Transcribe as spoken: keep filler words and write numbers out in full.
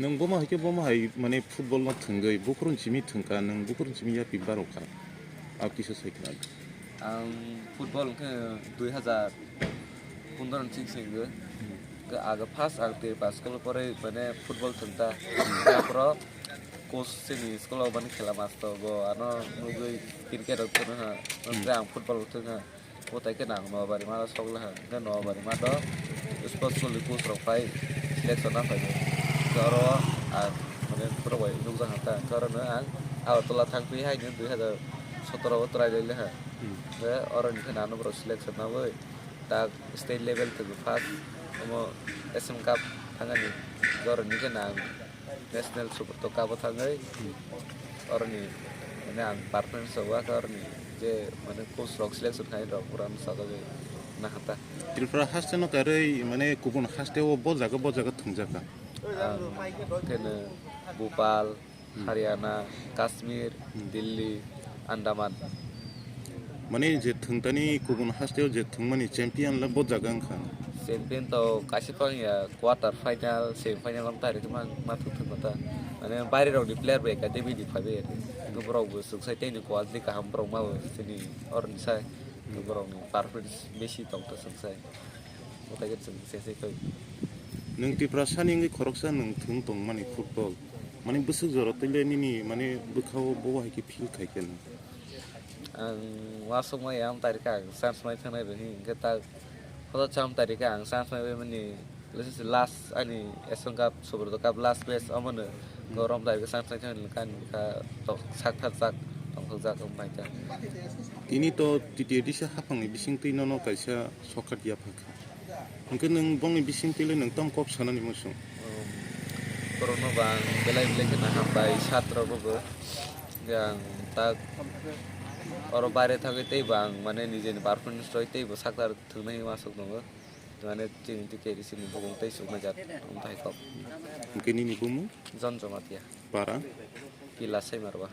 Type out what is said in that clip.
Nwng bomo hai khe bomo hai mane football no thwngwi bukurun simi thwngkha, nwng bukurun simi yapri barokha. Abo kisa sai khna. Ang football khe dui hazar pondro ni sing sing go. Khe aga first ang Tripura school pore mane football thwngta. Tapro coach sini school o mane khela master bo ano nugwi cricket rok thwngha. Khe ang football thwngha. Bo tai khe nang Noabari ma sok le ha. Khe Noabari ma to sports school ni coach rok phai selection na phai. Khe oro ang mane pura bai nukjak kha ta. Khe oro no ang Agartala thang phi hai ni dui hazar sotoro o try lai le ha. Khe oro ni khe nang no borok selection na bai. Tak state level to first omo S M Cup thangani. Khe oro ni khe nang National Super Cup o thangwi oroni mane ang performance rok waka oroni je mane coach rok selection khai rok pura sajagwi nakhata. Tripura haste no karwi mane kubun haste o bo jaga bo jaga thwngjaka. Ang kene Bhopal, Haryana, Kashmir, Delhi, Andaman. Mane je thwngtani kubun hasteo je thwngmani champion le bo jaga wngkha. Champion to kaisa phang ya quarter final, semi final am tari ma ma thwng thwng ta. Mane baire rok ni player bai ka debi di phai bai. Borok bo swk sai tei ni quality kaham borok ma bo sini or ni sai. Borok ni performance besi tong ta swk sai. Otai ke swk sai sai kai. Nwng Tiprasa ni wngwi khoroksa nwng thwng tong mani football. Mane bwswk jora twi le nini mane bwkha o bo hai khe feel khai khe nwng. Ang uansukma ya, amtari khe ang chance mai thangnai rw hwn, hwnkhe tak hoda cha amtari khe ang chance mai bai mani last ani Asian Cup, Subrata Cup last match omono gorom tari khe chance mai thangni kani kha tok sak thar jak tong thok jak wng bai kha. Tini to T T A D C haphangni bising twi nono kaisa shortcut yapha kha. Hwnkhe nwng bongni bising twi le nwng tamo kok sanani muchung? Borokno bo ang belai belai kheno hambai satra rokno bo. Hwnkhe ang tak oro baire thangwi teibo ang mane nijeni performance roi teibo sakta thwngnai uansuk tongo. Mane chini T T A D C ni bukung tei chuknai jak wng thai kok. Hwnkhe nini bumung? Jon Jomatia. Para? Kila Saimarwa.